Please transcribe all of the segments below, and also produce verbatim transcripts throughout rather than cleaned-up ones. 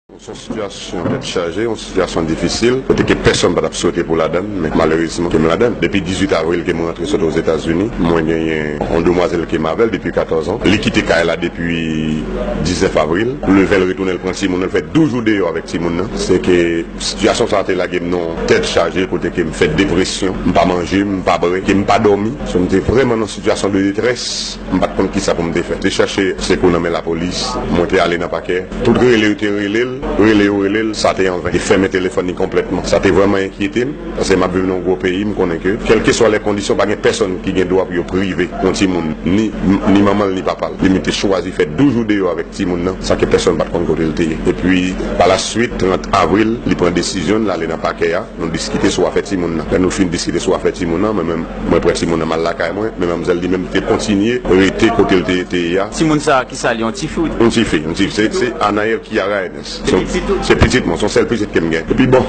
Se yon sitiyasyon tèt chaje, yon sitiyasyon difisil, kote ke pèsonn pa t ap swete pou ladann, men malerezman ke m ladann. Depi dizuit avril ke mwen rantre sot Ozetazini, mwen genyen yon demwazèl ke m avè l depi katòz an. Li kite kay la depi diznèf avril. Le ven l retounen, l pran timoun nan, l fè douz jou deyò avèk timoun nan. Se ke sitiyasyon sa a te lage m nan yon tèt chaje, kote ke m fè depresyon, m pa manje, m pa bwè, ke m pa dòmi. So, m te vrèman nan sitiyasyon de detrès. M pa t konn kisa pou m te fè. Te chache sekou nan men lapolis. Mwen te ale nan pakè. Tout rele yo te rele l, rele yo rele l, sa te anven. Te fèmen telefòn li konplètman. Sa te vrèman enkyete m, paske m ap viv nan yon gwo peyi, m konnen ke, kèlkeswa lè kondisyon, pa gen pèsonn ki gen dwa pou yo prive yon timoun, ni, ni manman l, ni papa l. Li menm te chwazi fè douz jou deyò avèk timoun nan, san ke pèsonn pa t konn kote l te ye. Epi, pa la swit, trant avril, li pran desizyon l, l ale nan pakè a. Nou diskite sou afè timoun nan. Lè nou fin diskite sou afè timoun nan, mwen menm, mwen pran timoun nan, m al lakay mwen, men manmzèl li menm te kontinye rete kote l te, te ye a. Timoun sa a, ki sa l ye, yon tifi ou? Yon tifi, yon tifi. Se, se Anaël Kiara Ernest. Se, se pitit ou? Se pitit mwen, se yon sèl pitit ke m gen. Epi bon,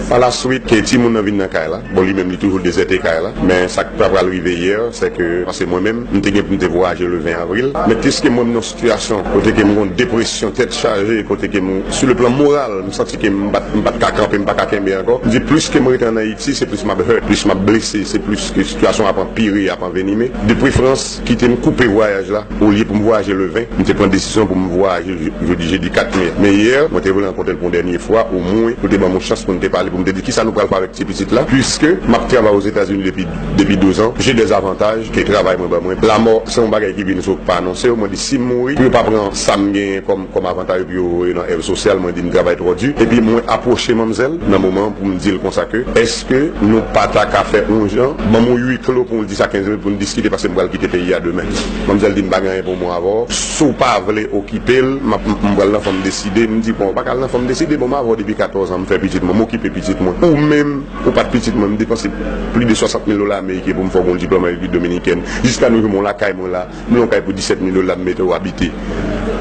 pa la swit, ke timoun nan vin nan kay la. Bon, li menm, li toujou dezète kay la. Men sa k ta pral rive yè, se ke, paske mwen menm, m te gen pou m te vwayaje le ven avril. Men piske mwen, m nan sitiyasyon kote ke m gon depresyon, tèt chaje, kote ke m, sou le plan moral, m santi ke m pa t, m pa t ka kanpe, m pa ka kenbe ankò. M di, plis ke m rete ann Ayiti, se plis m ap hurt, plis m ap blese, se plis ke sitiyasyon ap anpire, ap anvenime. De preferans, kite m koupe vwayaj la, olye pou m vwayaje le ven, m te pran desizyon pou m vwayaje je-, jodi, jedi kat me. Men yè, mwen te vle rankontre l pou yon dènye fwa, omwen, pou l te ban m yon chans pou n te pale, pou m te di kisa nou pral fè avèk ti pitit la, piske m ap travay Ozetazini depi, depi douz an, j'ai des avantages ke travay mwen ban mwen. Lanmò, se yon bagay ki vin sou pa anonse w, mwen di si m mouri, pou yo pa pran sa m genyen kòm, kòm avantaj pou yo voye nan èv sosyal, mwen di m travay twò di. Epi mwen apwoche manmzèl nan moman an pou m di l konsa ke, èske nou pa ta ka fè yon jan, ban m yon huis clos pou m di sa kenz minit pou n diskite paske m pral kite peyi a demen. Manmzèl di m pa gen anyen pou mwen avè w. Si w pa vle okipe l, m ap, m, m pral nan fanm deside. M di, bon, w pa ka al nan fanm deside, bon, m avè w depi katòz an, m fè pitit mwen, m okipe pitit mwen. Ou menm, ou pa t pitit mwen, m depanse plis de swasant mil dola ameriken pou m fè w gon diplòm an Repiblik Dominikèn. Jiska nou jou, m lakay mwen la, m nan yon kay pou disèt mil dola, m mete w abite.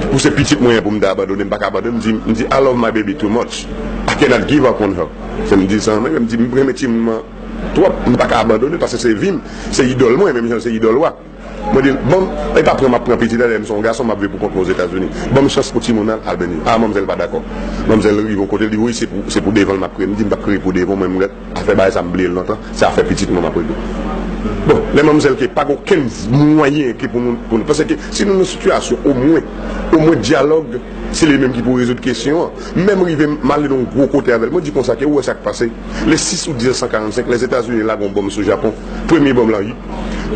Pou se pitit mwen an pou m ta abandone, m pa ka abandone. M di, m di, I love my baby too much. I cannot give up on her. Se m di sa, men m di, m renmen timoun mwen twòp, m pa ka abandone, paske se vi m, se idòl mwen, menm jan se idòl ou a. Mwen di l, bon, e pa pran m ap pran pitit la, lè m se yon gason, m ap viv pou kont mwen Ozetazini. Ban m chans pou timoun nan al beni. A, manmzèl pa dakò. Manmzèl rive yon kote, l di, wi, se pou, se pou devan l m ap kriye. M di, m p ap kriye pou devan w, mwen, m rèt afè bagay sa, m bliye l lontan. Se afè pitit mwen m ap regle. Bon, lè manmzèl ke pa gen okenn mwayen ke pou nou, pou nou, paske si nou nan sitiyasyon, omwen, omwen dyalòg, se li menm ki pou rezoud kesyon an. Menm rive, m ale nan yon gwo kote avè l. Mwen di konsa ke ou wè sa k pase. Le six août mil neuf cent quarante-cinq, Lèzetazini lage yon bòm sou Japon. Premye bòm lan,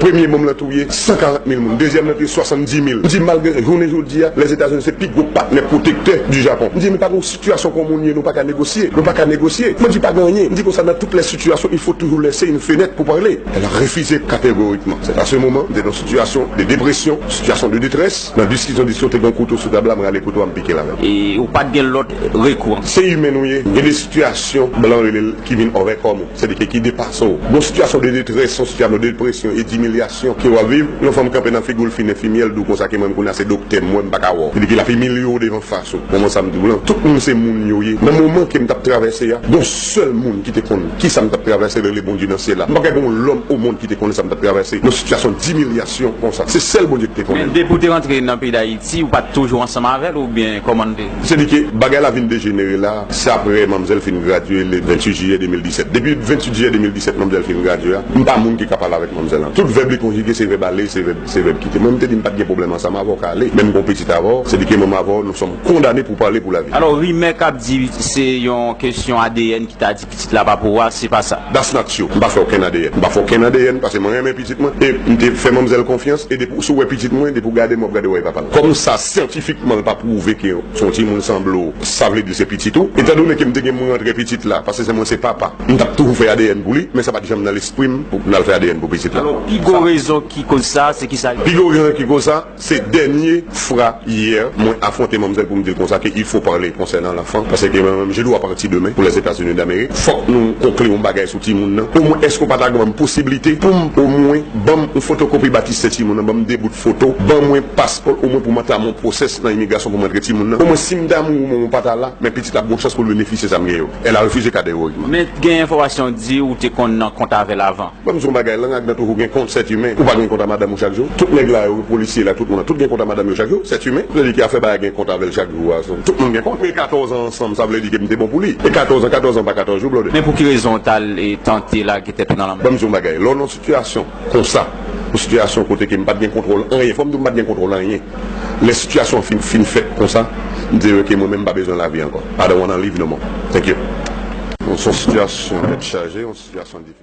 premye bòm lan touye san karant mil moun. Dezyèm lan touye swasanndis mil. M di, malgre jounen jodi a, Lèzetazini se pi gwo patnè pwotektè di Japon. M di, men pa gen yon sitiyasyon kon moun ye, nou pa ka negosye. Nou pa ka negosye. Mwen di, pa gen anyen. M di konsa, dans toutes les situations, il faut toujours laisser une fenêtre pour parler. Elle a refusé catégoriquement. C'est à ce moment, m te nan yon sitiyasyon de depresyon, sitiyasyon de detrès. Nan diskisyon, diskisyon, te gen yon kouto sou tab la, m rale kouto a, m pike l avè l. E ou pa t gen lòt rekou? Se imen nou ye. Gen de sitiyasyon, blan rele l, ki vin overcome ou. Sètadi ki depase w. Gon sitiyasyon de detrès, yon sitiyasyon de depresyon e dimilyasyon ke w ap viv, yon fanm kanpe nan figi w, l fin enfimyè, l di w konsa ke mwen, m konnen se doktè m, mwen, m pa ka wè w. Li di ke l ap imilye w devan fas ou. Bon, mwen sa m di w lan, tout moun se moun yo ye. Nan moman ke m t ap travèse a, gon sèl moun ki te konn kisa m t ap travèse, l rele Bondye nan syèl la. M pa gen yon lòm o mond ki te konnen sa m t ap travèse. Yon sitiyasyon dimilyasyon konsa. Se sèl Bondye ki te konnen. Men depi w te rantre nan peyi Dayiti, ou pa t toujou ansanm avè l oubyen kòman l te? Se di ke bagay la vin dejenere la, se apre manmzèl fin gradye le venntuit jiyè de mil disèt. Depi venntuit jiyè de mil disèt, manmzèl fin gradye a, m pa moun ki ka pale avèk manmzèl lan. Tout vèb li konjige, se vèb ale, se vèb, se vèb kite. Mwen, m te di m pa t gen pwoblèm ansanm avè w, ka ale. Men m gon pitit avè w, se di ke manm avè w, nous sommes condamnés pour parler pour la vie. Alò, rimè k ap di se yon kesyon A D N ki ta di pitit la pa pou ou a, se pa sa? That's not true. M pa fè okenn A D N. M pa fè okenn A D N paske mwen renmen pitit mwen e m te fè manmzèl konfyans e depi w, si w wè pitit mwen, depi w gade m, w ap gade w wè e papa l. Kòm sa syantifikman l pa pwouve ke se yon timoun sanble w, sa vle di se pitit ou. Etandone ke m te gen mwen rantre pitit la, paske se mwen se papa, m t ap toujou fè A D N pou li, men sa pa t janm nan lespri m pou m al fè A D N pou pitit la. Alò, pi gwo rezon ki koz sa, se ki sa? Pi gwo rezon ki koz sa, se dènye fwa yè, mwen afwonte manmzèl pou m di l konsa ke il faut parler concernant l'enfant, paske mwen menm, je dois partir demain pour les États-Unis d'Amérique. Fòk nou konkli yon bagay sou timoun nan. Omwen, èske w pa ta ban m posiblite pou m, omwen, ban m yon fotokopi batistè timoun nan, ban m de bout foto, ban mwen paspò l, omwen pou m antanm yon pwosès nan imigrasyon pou m rantre timoun nan. Omwen, si m ta mouri, omwen, ou pa ta la, men pitit la ap gon chans pou l benefisye sa m gen yo. Elle a refusé catégoriquement. Men gen enfòmasyon di ou te konn nan kont avè l avan. Ban m di w yon bagay, lang ak dan toujou gen kont. Sèt imen, ou pa gen kont a madanm ou chak jou? Tout nèg la yo, polisye la, tout moun la, tout gen kont a madanm yo chak jou? Sèt imen. Sa vle di ke afè bagay gen kont avè l chak jou a, so, tout moun gen kont. Men katòz an ansanm, sa vle di ke m te bon pou li. E katòz an, katòz an pa katòz jou, blòdè. Men pou ki rezon w t al e tante lage tèt ou nan lanmè? Ban m di w yon bagay. Lè w nan yon sitiyasyon konsa, yon sitiyasyon kote ke m pa t gen kontwòl anyen, fò m di w m pa t gen kontwòl anyen. Lè sitiyasyon an fin, fin fèt konsa, m di yo ke mwen menm m pa bezwen lavi ankò. I don't wanna live no more. Thank you. Se yon sitiyasyon tèt chaje, yon sitiyasyon difisil.